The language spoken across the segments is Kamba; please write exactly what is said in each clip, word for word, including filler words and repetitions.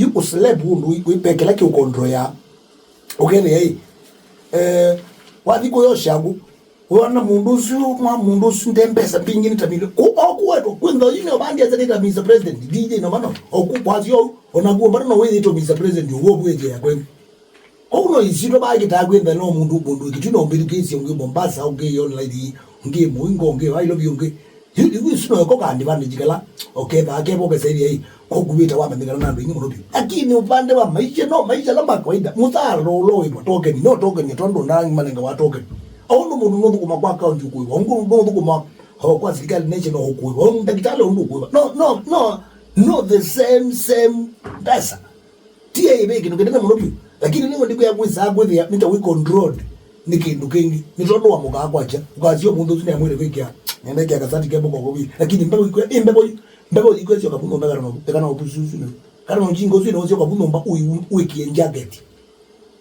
Yu ũceleb ũndũ wĩ, wĩ, ve kĩla kĩũkontroya. Ũkethĩa ĩ, eh, wathi kũyosha ngũ, wĩona mũndũ ũsu, mwa mũndũ ũsu nde mbesa mbingĩ, nĩ ta milioni. Kũ-, o kũwetwa, kwĩntha yu nĩ ũvandia nĩ ta Mister President, D J no mano, o kũ-, kwasyo, o nakuo mbano no wĩthĩtwe Mister President, ũguo bwĩthĩa kwenu. Kwoou no isitwa vaĩ kĩtaa kwĩntha no mũndũ, mũndũ wĩ Kitui no ũmbĩthukĩĩsye, ũngĩ Mombasa, ũngĩ online, ũngĩ Mũingo, ũngĩ Nairobi, ũngĩ. Yu, yu, isu no ĩko ka advantage kala, ũkethaa keva ũkesethĩa ĩ, kũkuvĩte wamanyĩkana na andũ aingĩ mũno vyũ. Lakini upande wa maisha, no maisha ala ma kawaida, mũsaala ũla ũĩtwa token, no token, tondũ ndangi manenga wa token. O ũndũ mũndũ nũthũkũma kwa account ũkũĩwa, ũngĩ nũthũkũma, o, kwa sirikali nation ũkũĩwa, o ndakĩtalĩ ũndũ ũkũĩwa. No, no, no, no the same, same pesa. Ti ĩvĩ kĩndũ kĩnene mũno vyũ, lakini nĩwe ndikwĩa kwĩsaa kwĩthĩa nĩ ta wĩ controlled nĩ kĩndũ kĩngĩ. Nĩ tondũ wamũkaa kwakya, ũkasio mũndũ ũsu nĩamwĩre kwĩkĩa, nenda ĩkĩa kasati kembo koko vi. Lakini mbevo ikwĩa, ĩ mbevo yu, mbevo ikwĩa sio kavuno mbega no, ĩkana ũpusu ũsu nĩ. Kana no jingo ũsu nĩ ũsio kavuno mba ũi-, wĩkie jacket.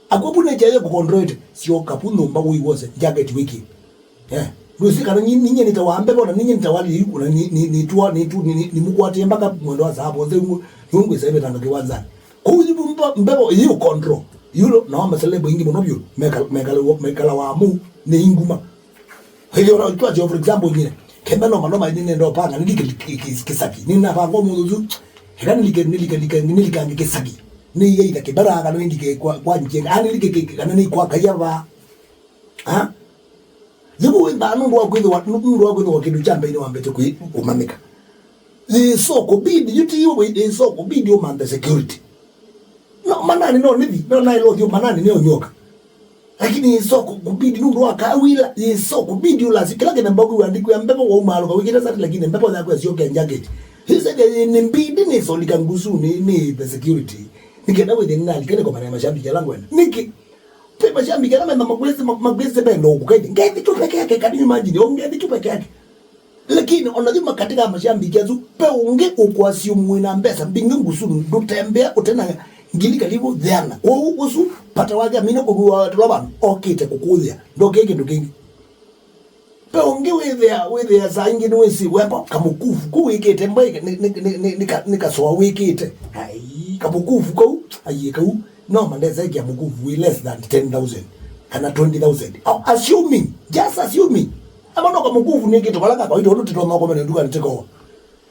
Akw'o vu nature yo kũcontrol it, sio kavuno mba ũi wose jacket wĩkie. Eh, ndwĩsĩ kana ni-, ninyie nĩtawa mbevo na ninyie nĩtawa liu, na ni-, ni-, nĩtwa-, nĩtu-, ni-, ni-, nimũkwatie mpaka mwendo wa saa vonse, nĩũngwĩsa ĩvetanga kĩwanzanĩ. Kũu yu mba-, mbevo ĩyĩ ũcontrol. Yulo, na wa maceleb aingĩ mũno vyũ, meka-, mekala-, mekalawa mũu, nĩ inguma. Ĩthĩ ona twasyo, for example, nyie, kembe no manoma nĩnenda ũpanga, nĩlike ki-, ki-, kĩsaki. Nĩnavanga mũndũ ũsu, eka nĩlike, nĩlike, nĩlike, nĩlikange kĩsaki. Nĩiaitha kĩbara, kana nĩlike kwa, kwa njenga, ah, nĩlike kĩ-, kana nĩ kwa kayava. Ha? Yĩu wĩthaa nũndũ wa kwĩthĩwa, nũndũ wa kwĩthĩwa kĩndũ kya mbee nĩwambĩte kwĩ-, kũmanyĩka. Yĩso kũbidi, yu ti wĩ, yĩso kũbidi ũmanthe security. No, manani no nithi, no naĩ lothi, manani nĩ ũnyoka. Lakini yĩso kũ-, kũbidi nũndũ wa kawila, yĩso kũbidi ũlasi, kĩla kĩthemba ũkwĩwa ndikwĩa mbevo waumaalũka wĩkĩte sati, lakini mbevo yaku yasyoke jacket. Yĩseke nĩ mbidi nĩ solika ngusu nĩ, nĩ the security. Nĩkenda wĩthĩ nĩnalika nĩkomana na mashabiki ala ngwenda. Nĩkĩ? Pe mashabiki ala menda makwĩsĩ, ma-, makwĩsĩ menda ũkũkaithi. Ngethi tu peke yake, can you imagine? O ngethi tu peke yake. Lakini ona yu makatika mashabiki asu, pe ũngĩ ũkwasya mwĩ na mbesa mbingĩ ngusu, ndũtembea ũtena ngili kalivu theana. Kwoou ũsu, pata wake amina kũvua tũla vandũ, okĩte kũkũthĩa. Ndokĩe kĩndũ kĩngĩ. Pe ũngĩ wĩthĩa, wĩthĩa saa ingĩ nĩwĩsĩ wemba kamũkuvu kũu wĩkĩte mbaĩ nĩ, nĩ, nĩ, nĩ, nĩ ka-, nĩ kasoa wĩkĩte. Ai, kamũkuvu kau, aiĩ kau, no mandesa ĩkĩa mũkuvu wĩ less than ten thousand kana twenty thousand. Oh, assuming, just assuming. Ama no kamũkuvu nĩkĩte kala ka kawaida ũndũ tĩtonya ũkomene nduka nĩtĩkowa.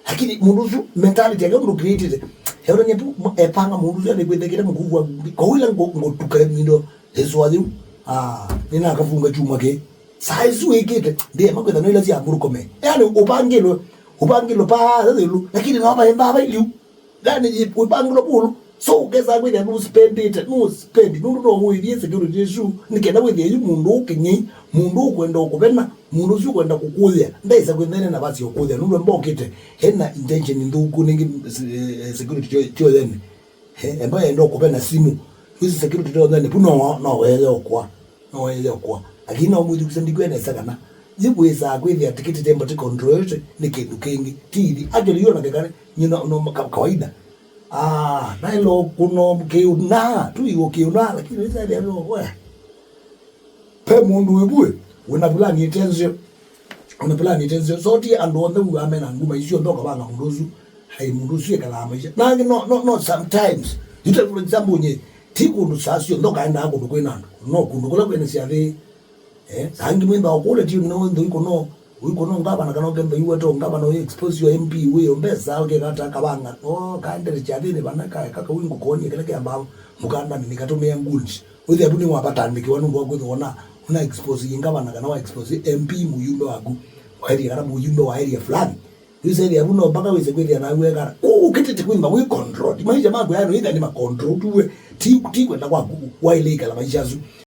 Lakini mũndũ ũsu mentality yake ũndũ created. Eonania tu, epanga mũndũ ũsu anikwĩthekete mũkuvu wa kowila ngo-, ngotuka mindo ĩswa yĩu. Ah, nĩnakafunga chuma kĩ. Saa isu wĩkĩte, ndĩema kwĩtha no ila sya mũrũkome. Yani, ũpangĩlwe, ũpangĩlwe paa thĩlũ, lakini no vaĩ mbaa vai liu. Yani, wĩpangĩlwe vũlũ. So, ũkesa kwĩthĩa nũspendĩte, nũspendi, nũndũ no wĩthie security ĩsu, nĩ kenda wĩthĩe yu mũndũ ũkĩnyĩ, mũndũ ũkwenda ũkũvena, mũndũ ũsu ũkwenda kũkũthĩa, ndaĩsa kwĩthĩa na navasi ya ũkũthĩa, nũndũ embokĩte, ena intention nthũku, nĩngĩ, eh, security tyo, tyo yene. Eh, emba yenda ũkũvena simũ. Wĩsĩ security tyo yene, pu no, no wele ũkwa. No wele ũkwa. Lakini no mwĩthukise ndikwĩa nesa kana. Yĩkwĩsaa kwĩthĩa tikiti tembo ti controlled nĩ kĩndũ kĩngĩ. Ti ithi. Actually, yo na kekane, you know, no, ka-, kawaida. Ah, nailo kuno kiuna, tu iwo kiuna, lakini wĩsa ya no, we. Pe mũndũ wĩvue, wĩna plan ĩtenzyo. Wĩna plan ĩtenzyo. So ti andũ onthe wĩwaa mena nguma icio, ndoka vanga mũndũ ũsu. Ai, mũndũ ũsu ekalaa maisha. Na angĩ no, no, no, sometimes. You take, for example, nye, ti kũndũ saa sio, ndoka endaa kũndũ kwĩna andũ. No kũndũ kũla kwĩna syathĩ. Eh, saa ingĩ mwĩntha ũkũle ti no wĩntha ũikono, ũikono ngavana kana ũkentha iwe to ngavana ũyĩ expose your M P wĩ mbesa ũkekata kavanga. Oh, kaendere kyathĩnĩ vana kae kaka wĩ ngũkonye kĩla kĩambaa mũkandanĩ nĩkatũmĩa goons. Wĩthĩa vu nĩwavatandĩkĩwa nũndũ wa kwĩthĩwa na, ũna expose yĩ ngavana kana wa expose M P mũyumbe waku wa area kana mũyumbe wa area fulani. Wĩsethĩa vu no mpaka wĩse kwĩthĩa nawe kana. Ũkĩtĩte kwĩmba wĩ control. Maisha maku yani wĩthĩa nĩ ma control tuwe. Ti, ti kwenda kwaku waĩle ikala maisha asu.